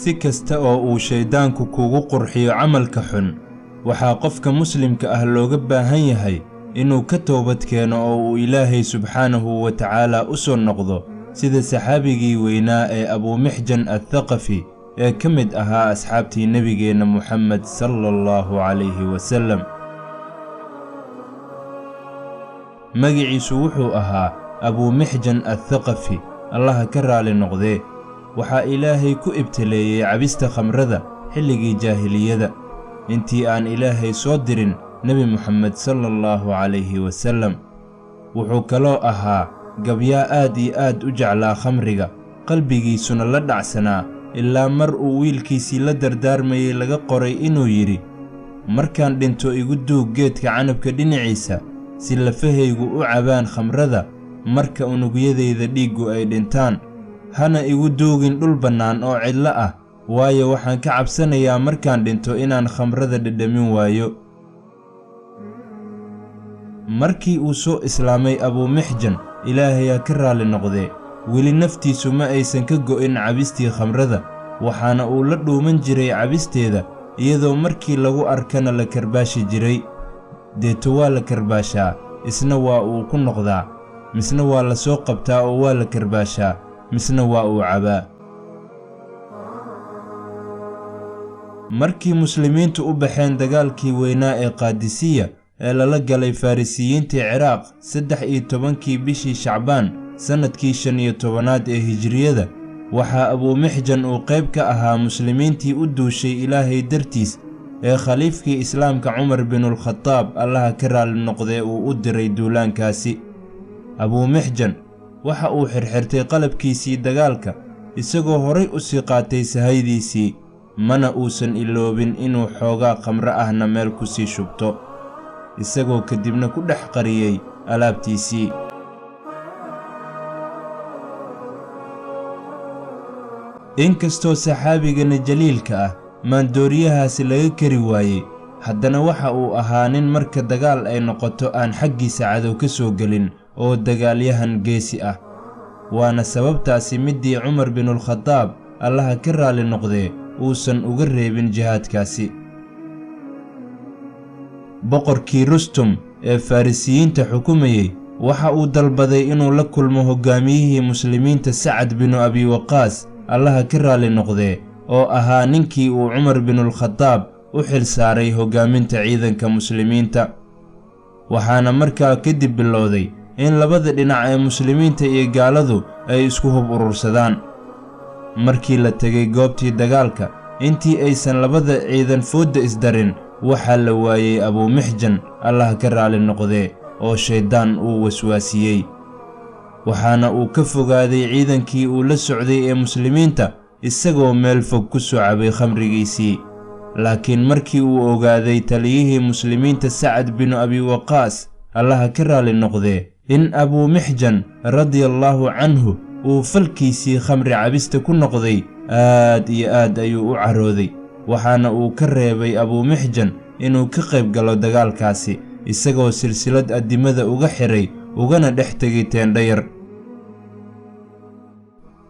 Si kasta oo uu shayddaanku kuugu qurxiyo camalka xun, waxaa qofka muslimka ah looga baahan yahay inuu ka toobad keeno oo uu Ilaahay subxaanahu wa tacaala u soo noqdo, sida saxaabigii weynaa ee Abuumixjan Athaqafi ee ka mid ahaa asxaabtii nebigeenna Muxamed sala allahu calayhi wasallam. Magiciisu wuxuu ahaa Abuumixjan Athaqafi, Allaha ka raali noqdee. Waxaa Ilaahay ku ibtileeyey cabista khamrada xilligii jaahiliyada, intii aan Ilaahay soo dirin Nebi Moxamed sala allahu calayhi wasallam. Wuxuu kaloo ahaa gabyaa aad iyo aad u jeclaa khamriga, qalbigiisuna la dhacsanaa, ilaa mar uu wiilkiisii la dardaarmayey laga qoray inuu yidhi: "Markaan dhinto igu duug geedka canabka dhinaciisa, si lafahaygu u cabaan khamrada marka unugyadayda dhiiggu ay dhintaan. Hana igu duugin dhul bannaan oo cidlo ah, waayo waxaan ka cabsanayaa markaan dhinto inaan khamrada dhedhamin waayo." Markii uu soo islaamay Abuumixjan, Ilaahayaa ka raalli noqdee, weli naftiisu ma aysan ka go'in cabistii khamrada, waxaana uu la dhuuman jiray cabisteeda, iyadoo markii lagu arkana la karbaashi jiray. Deeto waa la karbaashaa, isna waa uu ku noqdaa, misna waa la soo qabtaa oo waa la karbaashaa, misna waa uu cabaa. Markii muslimiintu u baxeen dagaalkii weynaa ee Qaadisiya ee lala galay Farrisiyiintii Ciraaq 13-kii bishii Shacbaan sannadkii 15aad ee Hijriyada, waxaa Abuumixjan uu qayb ka ahaa muslimiintii u duushay Ilaahay dartiis ee khaliifkii islaamka Cumar binulkhadaab, Allaha ka raali noqdee, uu u diray duulaankaasi. Abuumixjan waxa uu xirxirtay qalabkiisii dagaalka, isagoo horay u sii qaatay sahaydiisii, mana uusan iloobin inuu xoogaa khamro ahna meel ku sii shubto, isagoo kadibna ku dhex qariyey alaabtiisii. Inkastoo saxaabigana jaliilka ah maandooriyahaasi laga kari waayey, haddana waxa uu ahaa nin marka dagaal ay noqoto aan xaggiisa cadow ka soo gelin oo dagaalyahan geesi ah. Waana sababtaasi middii Cumar binulkhadaab, Allaha ka raali noqdee, uusan uga reebin jihaadkaasi. Boqorkii Rustum ee Farrisiyiinta xukumayey waxa uu dalbaday inuu la kulmo hoggaamiyihii muslimiinta Sacad binu Abi Waqaas, Allaha ka raali noqdee, oo ahaa ninkii uu Cumar binulkhadaab u xil saaray hoggaaminta ciidanka muslimiinta. Waxaana markaa kadib bilowday in labada dhinac ee muslimiinta iyo gaaladu ay isku hub urursadaan. Markii la tegay goobtii dagaalka, intii aysan labada ciidan foodda isdarin, waxaa la waayey Abuumixjan, Allah ka raali noqdee, oo shayddaan uu waswaasiyey, waxaana uu ka fogaaday ciidankii uu la socday ee muslimiinta, isagoo meel fog ku soo cabay khamrigiisii. Laakiin markii uu ogaaday taliyihii muslimiinta Sacad binu Abi Waqaas, Allaha ka raali noqdee, in Abuumixjan radiallaahu canhu uu falkiisii khamri cabista ku noqday, aad iyo aad ayuu u carooday, waxaana uu ka reebay Abuumixjan inuu ka qayb galo dagaalkaasi, isagoo silsilad addimada uga xiray ugana dhex tegay teendhayar.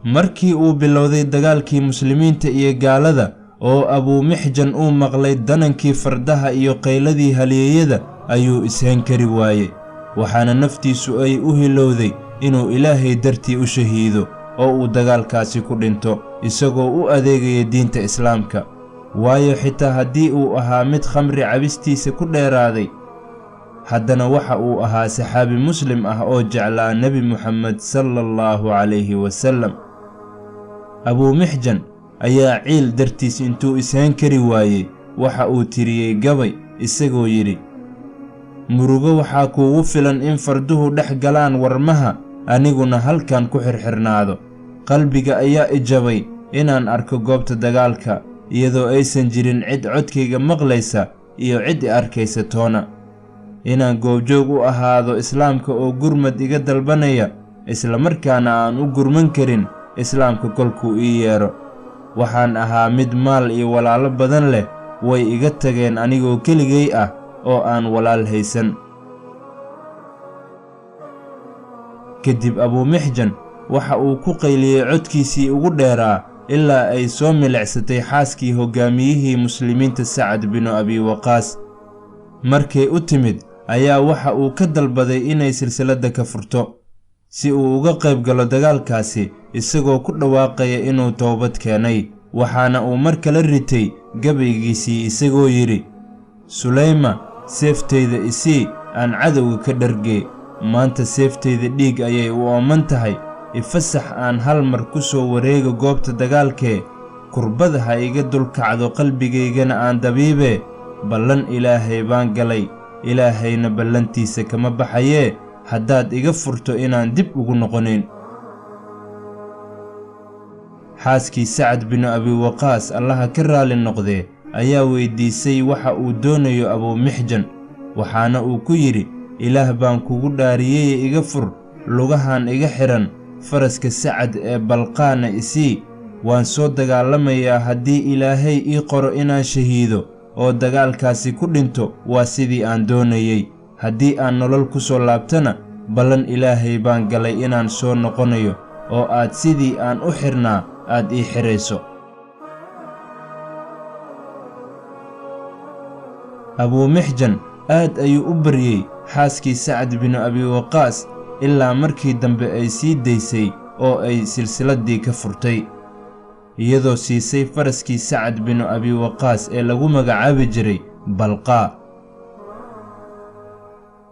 Markii uu bilowday dagaalkii muslimiinta iyo gaalada oo Abuumixjan uu maqlay danankii fardaha iyo qayladii halyeeyada, ayuu ishan kari waayey, waxaana naftiisu ay u hilowday inuu Ilaahay dartii u shahiido oo uu dagaalkaasi ku dhinto isagoo u adeegaya diinta islaamka. Waayo xitaa haddii uu ahaa mid khamri cabistiisa ku dheeraaday, haddana waxa uu ahaa saxaabi muslim ah oo jeclaa Nebi Moxamed sala allahu calayhi wasallam. Abuumixjan ayaa ciil dartiis intuu ishaan kari waayey waxa uu tiriyey gabay, isagoo yidhi: "Murugo waxaa kuugu filan in farduhu dhex galaan warmaha, aniguna halkan ku xirxirnaado. Qalbiga ayaa ijabay inaan arko goobta dagaalka, iyadoo aysan jirin cid codkayga maqlaysa iyo cid i arkaysa toona. Inaan goobjoog u ahaado islaamka oo gurmad iga dalbanaya, isla markaana aan u gurman karin islaamka kolkuu ii yeedho. Waxaan ahaa mid maal iyo walaalo badan leh, way iga tageen anigoo keligay ah oo aan walaal haysan." Kadib Abuumixjan waxa uu ku qayliyey codkiisii ugu dheeraa, Ilaa ay soo milicsatay xaaskii hoggaamiyihii Muslimiinta Sacad binu Abi Waqaas. Markay u timid ayaa waxa uu ka dalbaday inay silsiladda ka furto si uu uga qayb galo dagaalkaasi, isagoo ku dhawaaqaya inuu toobad keenay. Waxaana uu mar kale ritay gabaygiisii, isagoo yidhi: "Sulayma, seeftayda isii aan cadowga ka dhargee. Maanta seeftayda dhiig ayay u ooman tahay. Ifasax aan hal mar ku soo wareego goobta dagaalkee. Kurbada ha iga dulkacdo, qalbigaygana aan dabiibee. Ballan Ilaahay baan galay, Ilaahayna ballantiisa kama baxayee, haddaad iga furto inaan dib ugu noqonayn." Xaaskii Sacad binu Abi Waqaas, Allaha ka raali noqdee, ayaa weydiisay waxa uu doonayo Abuumixjan, waxaana uu ku yidhi: "Ilaah baan kugu dhaariyey, iga fur lugahan iga xidhan, faraska Sacad ee Balqaana isii. Waan soo dagaalamayaa haddii Ilaahay ii qoro inaan shahiido oo dagaalkaasi ku dhinto, waa sidii aan doonayey. Haddii aan nolol ku soo laabtana, ballan Ilaahay baan galay inaan soo noqonayo oo aad sidii aan u xidhnaa aad ii xidhayso." Abuumixjan aad ayuu u baryey xaaskii Sacad binu Abi Waqaas, ilaa markii dambe ay sii daysay oo ay silsiladdii ka furtay, iyadoo siisay faraskii Sacad binu Abi Waqaas ee lagu magacaabi jiray Balqaa.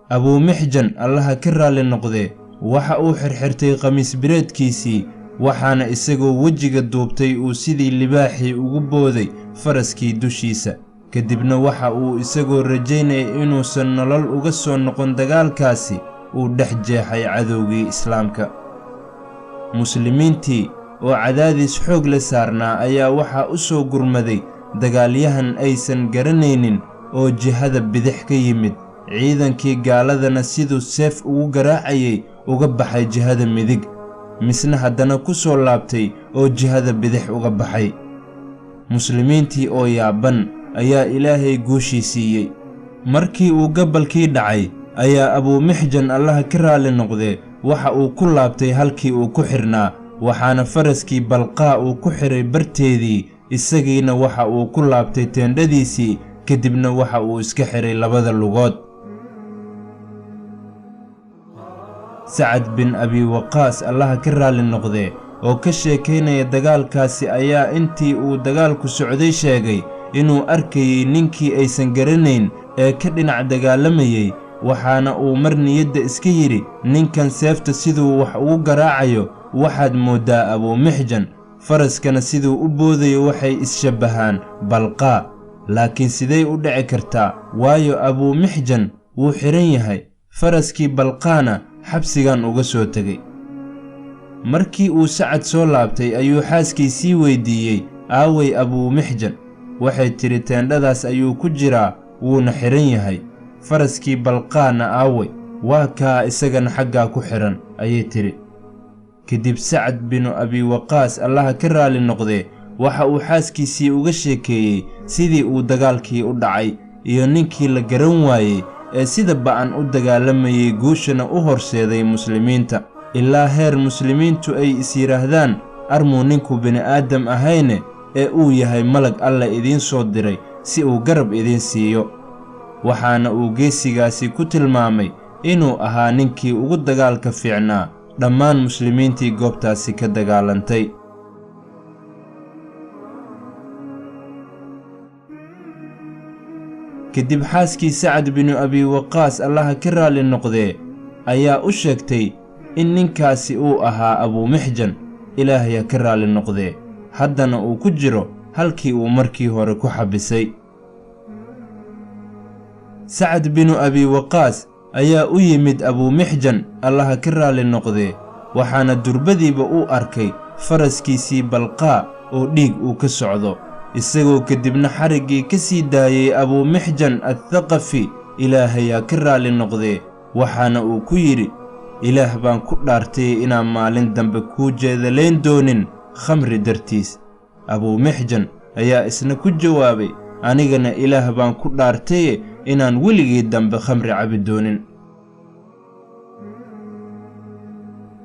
Abuumixjan, Allaha ka raalli noqdee, waxa uu xirxirtay khamiis bireedkiisii, waxaana isagoo wejiga duubtay uu sidii libaaxii ugu booday faraskii dushiisa. Kadibna waxa uu, isagoo rajaynaya inuusan nolol uga soo noqon dagaalkaasi, uu dhex jeexay cadowgii Islaamka. Muslimiintii oo cadaadis xoog la saarnaa ayaa waxaa u soo gurmaday dagaalyahan aysan garanaynin oo jihada bidix ka yimid. Ciidankii gaaladana siduu seef ugu garaacayay uga baxay jihada midig, misna haddana ku soo laabtay oo jihada bidix uga baxay. Muslimiintii oo yaaban ayaa Ilaahay guushii siiyey. Markii uu gabalkii dhacay ayaa Abuumixjan, Allaha ka raalli noqdee, waxa uu ku laabtay halkii uu ku xidhnaa, waxaana faraskii Balqaa uu ku xidhay barteedii. Isagiina waxa uu ku laabtay teendhadiisii, kadibna waxa uu iska xidhay labada lugood. Sacad bin Abi Waqaas, Allaha ka raalli noqdee, oo ka sheekaynaya dagaalkaasi ayaa intii uu dagaalku socday sheegay inuu arkayey ninkii aysan garanayn ee ka dhinac dagaalamayey. Waxaana uu mar niyadda iska yidhi: "Ninkan seefta siduu wax ugu garaacayo waxaad mooddaa Abuumixjan, faraskana siduu u boodayo waxay is-shabbahaan Balqaa. Laakiin sidey u dhici kartaa? Waayo Abuumixjan wuu xidhan yahay, faraskii Balqaana xabsigan uga soo tegay." Markii uu Sacad soo laabtay ayuu xaaskiisii weydiiyey: "Aaway Abuumixjan?" Waxay tidhi: "Teendhadaas ayuu ku jiraa, wuuna xidhan yahay." "Faraskii Balqaana aaway?" "Waa kaa isagana xaggaa ku xidhan," ayay tidhi. Kadib Sacad binu Abi Waqaas, Allaha ka raalli noqdee, waxa uu xaaskiisii uga sheekeeyey sidii uu dagaalkii u dhacay iyo ninkii la garan waayey ee sida ba'an u dagaalamayey, guushana u horseeday Muslimiinta, ilaa heer Muslimiintu ay is yidhaahdaan: "Armuu ninku bini'aadam ahayne ee uu yahay malag Alle idiin soo diray si uu garab idiin siiyo." Waxaana uu geesigaasi ku tilmaamay inuu ahaa ninkii ugu dagaalka fiicnaa dhammaan Muslimiintii goobtaasi ka dagaalantay. Kadib xaaskii Sacad binu Abi Waqaas, Allaha ka raalli noqdee, ayaa u sheegtay in ninkaasi uu ahaa Abuumixjan, Ilaahaya ka raalli noqdee, haddana uu ku jiro halkii uu markii hore ku xabisay. Sacad binu Abi Waqaas ayaa u yimid Abuumixjan, Allaha ka raalli noqdee, waxaana durbadiiba u arkay faraskiisii Balqaa oo dhiig uu ka socdo, isagoo kadibna xariggii ka sii daayey Abuumixjan Athaqafi, Ilaahayaa ka raalli noqdee. Waxaana uu ku yidhi: "Ilaah baan ku dhaartay inaan maalin dambe kuu jeedalayn doonin khamri dartiis." Abuumixjan ayaa isna ku jawaabay: "Anigana Ilaah baan ku dhaartaye inaan weligii dambe khamri cabi doonin."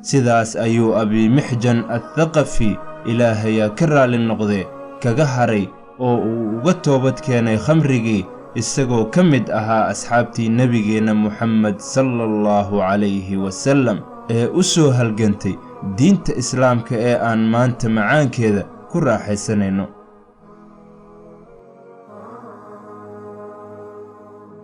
Sidaas ayuu Abimixjan Athaqafi Ilaahayaa ka raalli noqdee, kaga haray oo uu uga toobad keenay khamrigii, isagoo ka mid ahaa asxaabtii nebigeenna Muxamed sala allahu calayhi wasallam ee u soo halgantay diinta Islaamka ee aan maanta macaankeeda ku raaxaysanayno.